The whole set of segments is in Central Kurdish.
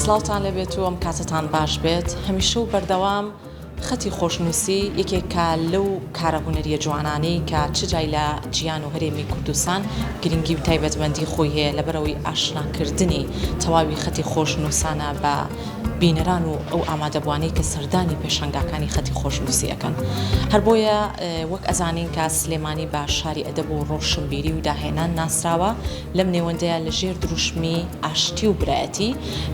سڵاوتان لێبێت و ئەم کاتەتان باش بێت هەمیشە و بەردەوام خەتی خۆشنووسی یەکێکە لەو کارە هونەریە جوانانەی کە چ جای لە جیان و هەرێمی کوردستان گرنگی و تایبەتمەندی خۆی هەیە لەبەرئەوەی ئاشناکردنی تەواوی خەتی خۆشنووسانە بە بینەران و ئەو ئامادەبووانەی کە سەردانی پێشانگاکانی خەتی خۆشنووسی ئەکەن. هەر بۆیە وەک ئەزانین کە سلێمانی بە شاری ئەدەب و ڕۆشنبیری و داهێنان ناسراوە، لەم نێوەندەیا لە ژێر دروشمی ئاشتی و برایەتی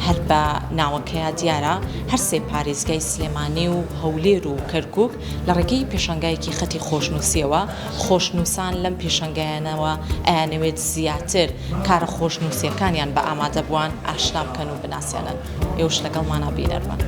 هەر بە ناوەکەیا دیارە هەر سێ پارێزگای سلێمانی و هەولێر و کەرکوک لە ڕێگەی پێشانگایەکی خەتی خۆشنووسیەوە خۆشنووسان لەم پێشانگایانەوە ئەیانەوێت زیاتر کارە خۆشنووسیەکانیان بە ئامادەبووان ئاشنا بکەن و بناسێنن. ئێوەش لەگەڵمانا بینەر بن.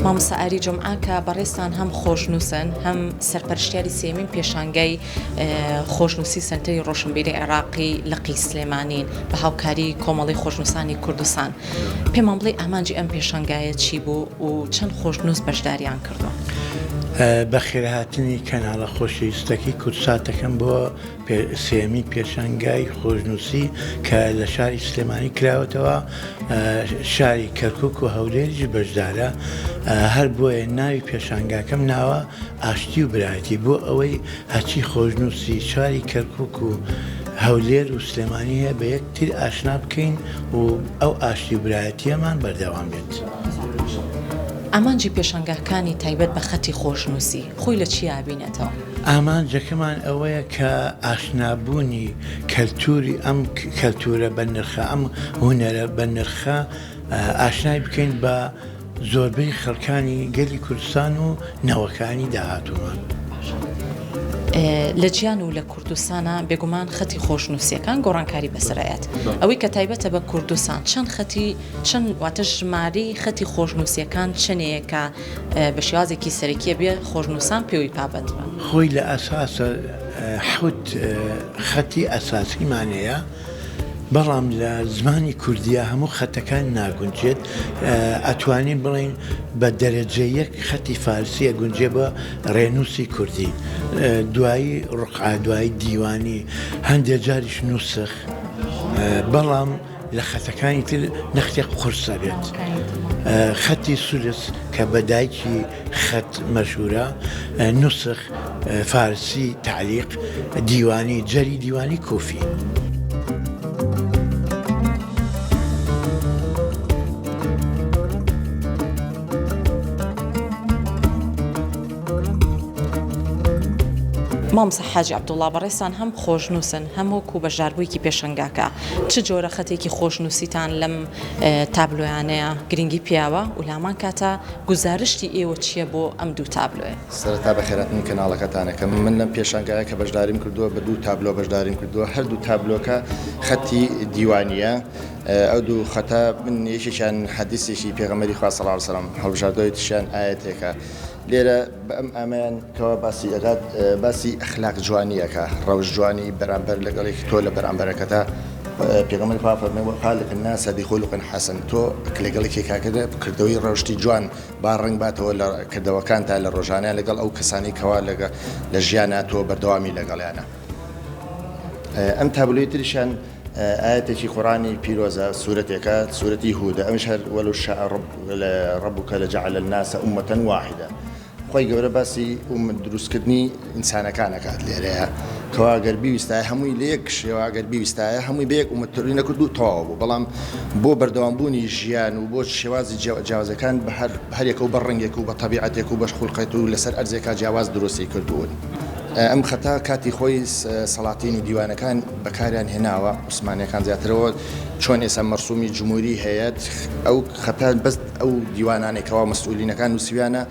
مامۆستا ئاری جومعە کە بەڕێزتان هەم خۆشنووسن هەم سەرپەرشتیاری سێیەمین پێشانگای خۆشنووسی سەنتەری ڕۆشنبیری عێراقی لقی سلێمانین بە هاوکاری کۆمەڵی خۆشنووسانی کوردستان پێمان بڵێ ئامانجی ئەم پێشانگایە چی بوو و چەند خۆشنووس بەشداریان کردووە؟ بەخێرهاتنی کەناڵە خۆشەویستەکەی کوردسات دەکەم بۆ سێیەمین پێشانگای خۆشنووسی کە لە شاری سلێمانی کراوەتەوە، شاری کەرکوک و هەولێریش بەشدارە، هەر بۆیە ناوی پێشانگاکەم ناوە ئاشتی و برایەتی بۆ ئەوەی هەرچی خۆشنووسی شاری کەرکوک و هەولێر و سلێمانی هەیە بە یەکتر ئاشنا بکەین و ئەو ئاشتی و برایەتیەمان بەردەوام بێت. ئامانجی پێشانگاکانی تایبەت بە خەتی خۆشنووسی خۆی لە چیا ئەبینێتەوە؟ ئامانجەکەمان ئەوەیە کە ئاشنابوونی کەلتووری ئەم کەلتوورە بەنرخە، ئەم هونەرە بەنرخە ئاشنای بکەین بە زۆربەی خەڵکانی گەلی کوردستان و نەوەکانی داهاتوومان. لە جیان و لە کوردستانا بێگومان خەتی خۆشنووسییەکان گۆڕانکاری بەسەرایەت. ئەوەی کە تایبەتە بە کوردستان چەند خەتی چەند واتە ژمارەی خەتی خۆشنووسییەکان چەنێیە کە بە شێوازێکی سەرەکی ئەبێ خۆشنووسان پێوەی پابەند بن؟ خۆی لە ئەساسا حەوت خەتی ئەساسیمان هەیە، بەڵام لە زمانی کوردیا هەموو خەتەکان ناگونجێت، ئەتوانین بڵێین بە دەرەجە یەک خەتی فارسی ئەگونجێ بە ڕێنووسی کوردی، دوایی ڕوقعە، دوایی دیوانی، هەندێ جاریش نوسخ، بەڵام لە خەتەکانی تر نەختێک قورس ئەبێت. خەتی سولس کە بە دایکی خەت مەشهورە، نوسخ، فارسی، تەعلیق، دیوانی، جەری دیوانی، کوفی. مامۆستا حاجی عەبدوڵڵا بەڕێزتان هەم خۆشنووسن هەم وەکوو بەشداربوویەکی پێشەنگاکە چ جۆرە خەتێکی خۆشنووسیتان لەم تابلۆیانەیە گرنگی پیاوە و لامان کاتە گوزارشتی ئێوە چیە بۆ ئەم دوو تابلۆیە؟ سەرەتا بەخێرهاتنی کەناڵەکەتان ئەکەم من لەم پێشانگایە کە بەشداریم کردووە بە دوو تابلۆ بەشداریم کردووە هەردوو تابلۆکە خەتی دیوانیە ئەو دوو خەتە من یەکێکیان حەدیسێکی پێغەمبەری خوا صلی اللە علیە وسلم هەڵبژاردووە یەکیشیان ئایەتێکە لێرە بە ئەم ئامەیان کەوا باسی ئەکات باسی ئەخلاق جوانی ئەکا ڕەوش جوانی بەرامبەر لەگەڵ یەکی تۆ لە بەرامبەرەکەتا پێغەمبەری خوا فەرمووی وخالق الناس بخلق حسن تۆ لەگەڵ یەکێکا کردەوەی ڕەوشتی جوان با ڕەنگ باتەوە لە کردەوەکانتا لە ڕۆژانە لەگەڵ ئەو کەسانەی کەوا لەگە لە ژیانا تۆ بەردەوامی لەگەڵیانە ئەم تابلۆی تریشیان ئایەتێکی قورئانی پیرۆزە سورەتێکە سورەتی هودە ئەمیش هەر ولو شاء ربک لجعل الناس امة واحدە خوای گەورە باسی ئومەت دروستکردنی ئینسانەکان ئەکات لێرەیە کەوا گەر بیویستایە هەمووی لە یەک شێوە گەر بیویستایە هەمووی بە یەک ئومەت تۆری نەکرد و تەواو بوو بەڵام بۆ بەردەوام بوونی ژیان و بۆ شێوازی جیاوازەکان بە هەر هەریەکە و بە ڕەنگێک و بە تەبیعەتێک و بە خولقێت و لەسەر ئەرزێکا جیاواز دروستی کردوون. ئەم خەتە کاتی خۆی سەڵاتین و دیوانەکان بەکاریان هێناوە، عوسمانیەکان زیاترەوە چۆن ئێستا مەرسومی جمهوری هەیە ئەو خەتە بەس ئەو دیوانانەی کەوا مەسئولینەکان نووسیویانە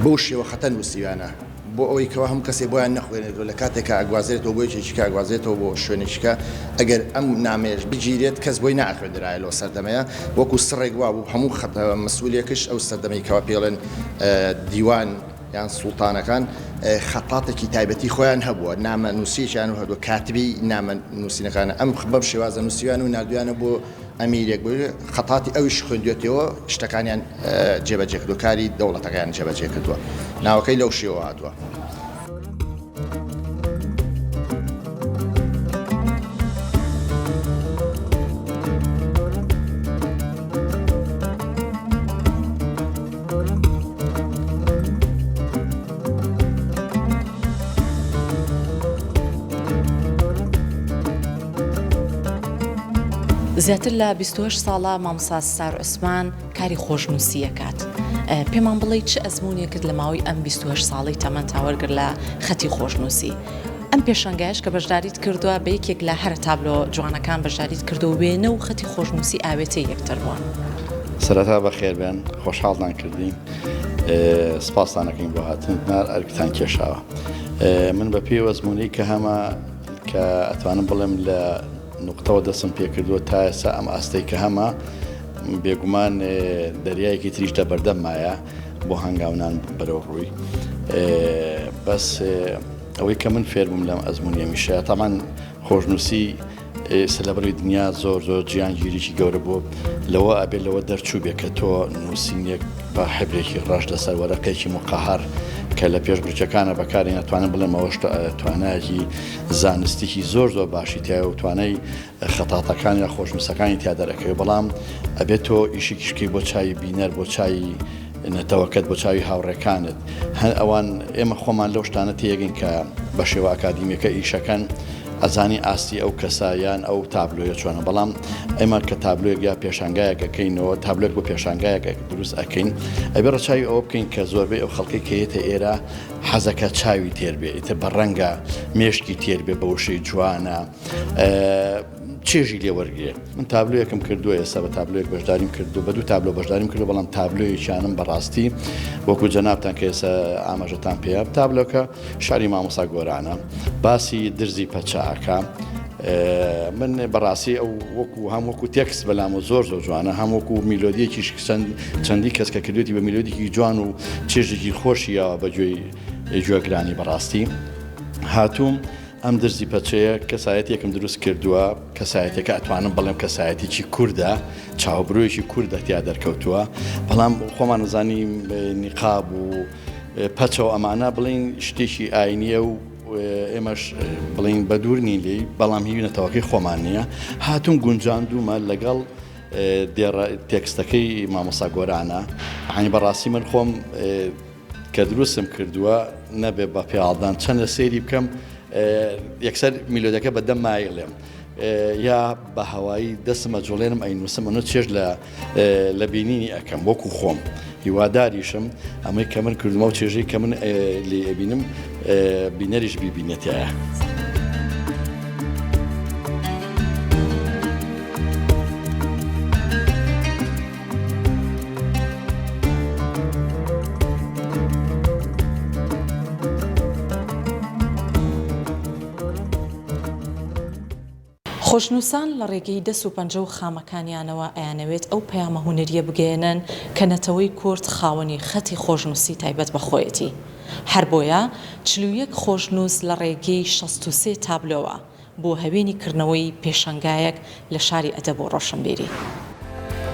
بەو شێوە خەتە نووسیویانە بۆ ئەوەی کەوا هەموو کەسێ بۆیان نەخوێنێتەوە لە کاتێکا ئەگوازرێتەوە بۆ یەکێکیکە ئەگوازرێتەوە بۆ شوێنێکیکە ئەگەر ئەم نامەیەش بگیرێت کەس بۆی نائەخوێندرایە لەو سەردەمەیە وەکو سڕێک وابوو هەموو خەتە مەسئولێکش ئەو سەردەمەی کەوا پێڵێن دیوان یان سوڵتانەکان. خەتاتێکی تایبەتی خۆیان هەبووە، نامە نووسیەکیان هەبووە، کاتبی نامە نووسینەکانە، ئەم بەم شێوازە نووسیویانە و ناردویانە بۆ ئەمیرێک بۆ خەتاتی ئەویش خوێندوێتەوە شتەکانیان جێبەجێ کردووە، کاری دەوڵەتەکەیان جێبەجێ کردووە، ناوەکەی لەو شێوە هاتووە. زیاتر لە 28 ساڵە مامۆستا ستار عوسمان کاری خۆشنووسی ئەکات. پێمان بڵێی چ ئەزموونێکت لە ماوەی ئەم 28 ساڵەی تەمەنتا وەرگرت لە خەتی خۆشنووسی؟ ئەم پێشانگایەش کە بەشداریت کردووە بە یەکێک لە هەرە تابلۆ جوانەکان بەشداریت کردووە وێنە و خەتی خۆشنووسی ئاوێتەی یەکتر بوون. سەرەتا بەخێربێن، خۆشحاڵتان کردین، سپاستان ئەکەین بۆ هاتنتان، ئەرکتان کێشاوە. من بە پێی ئەزموونەی کە هەمە کە ئەتوانم بڵێم لە نوقتەوە دەستم پێکردووە تا ئێستا ئەم ئاستەی کە هەمە، بێگومان دەریایەکی تریش لە بەردەممایە بۆ هەنگاونان بەرەو ڕووی. بەس ئەوەی کە من فێر بووم لەم ئەزموونی هەمیشە تامان خۆشنووسی ئێستا لە بڕی دنیا زۆر زۆر جیانگیریی گەورە بووە لەوە ئەبێ لەوە دەرچوو بێ کە تۆ نووسینێک بە حبرێکی ڕەش لەسەر وەرەقێکی مقەهەر کە لە پێشبرکێکانە بەکاری ناتوانم بڵێم ئەوەش توانایەکی زانستیی زۆر زۆر باشی تایە و توانای خەتاتەکان یا خۆشنووسەکانی تیا دەرەکەوێ بەڵام ئەبێت تۆ ئیشێکیش بکەی بۆ چاوی بینەر بۆ چاوی نەتەوەکەت بۆ چاوی هاوڕێکانت هەر ئەوان ئێمە خۆمان لەو شتانە تێگەین کە بە شێوە ئەکادیمیەکە ئیشەکەن ئەزانی ئاستی ئەو کەسە یان ئەو تابلۆیە چۆنە بەڵام ئێمە کە تابلۆیەک یا پێشانگایەک ئەکەینەوە تابلۆێک بۆ پێشانگایەک دروست ئەکەین ئەبێ ڕەچاوی ئەوە بکەین کە زۆربەی ئەو خەڵکەی کە یەتە ئێرە حەزەکە چاوی تێر بێ ئیتر بە ڕەنگە مێشکی تێر بێ بە وشەی جوانە چێژی لێ وەرگێ من تابلۆیەکم کردووە ئێستا بە تابلۆیەک بەشداریم کردو بە دوو تابلۆ بەشداریم کردو بەڵام تابلۆیەکیانم بەڕاستی وەکو جەنابتان کە ئێستا ئاماژەتان پێ تابلۆکە شاری مامۆسا گۆرانە باسی درزی پەچەکە من بەڕاستی ئەو وەکو هەم وەکو تێکست بەلام و زۆر زۆر جوانە هەم وەکو میلۆدیەکیش چەندی کەس کە کردوێتی بە میلۆدیکی جوان و چێژێکی خۆشی یاوە بە گوێی گوێگرانی بەڕاستی هاتووم ئەم درزی پەچەیە کەسایەتیەکم دروست کردووە، کەسایەتیەکە ئەتوانم بڵێم کەسایەتیی کوردە، چاوبرۆیەکی کوردە تیا دەرکەوتووە، بەڵام خۆمان ئەزانی نیقاب و پەچە و ئەمانە بڵێین شتێکی ئاینیە و ئێمەش بڵێین بە دوور نین لێی، بەڵام هی نەتەوەکەی خۆمان نییە. هاتووم گونجاندوومە لەگەڵ دێڕە تێکستەکەی مامۆستا گۆرانە، یانی بەڕاستی من خۆم کە دروستم کردووە نەبێ بە پیاڵدان چەندە سەیری بکەم یەکسەر میلۆدەکە بە دەم مایڵێم یا بە هەوایی دەستم ئەجوڵێنم ئەینووسم ئەنۆ چێژ لە لە بینینی ئەەکەم وەکو خۆم هیواداریشم ئەمەی کە من کردمە و چێژەی کە من لێ ئەبینم بینەریش بیبینێتایە. خۆشنووسان لە ڕێگەی دەس و پەنجە و خامەکانیانەوە ئەیانەوێت ئەو پەیامە هونەرییە بگەیەنن کە نەتەوەی کورد خاوەنی خەتی خۆشنووسی تایبەت بە خۆیەتی. هەر بۆیە 41 خۆشنووس لە ڕێگەی 63 تابلۆوە بۆ هەوێنی کردنەوەی پێشەنگایەک لە شاری ئەدەب و ڕۆشنبیری.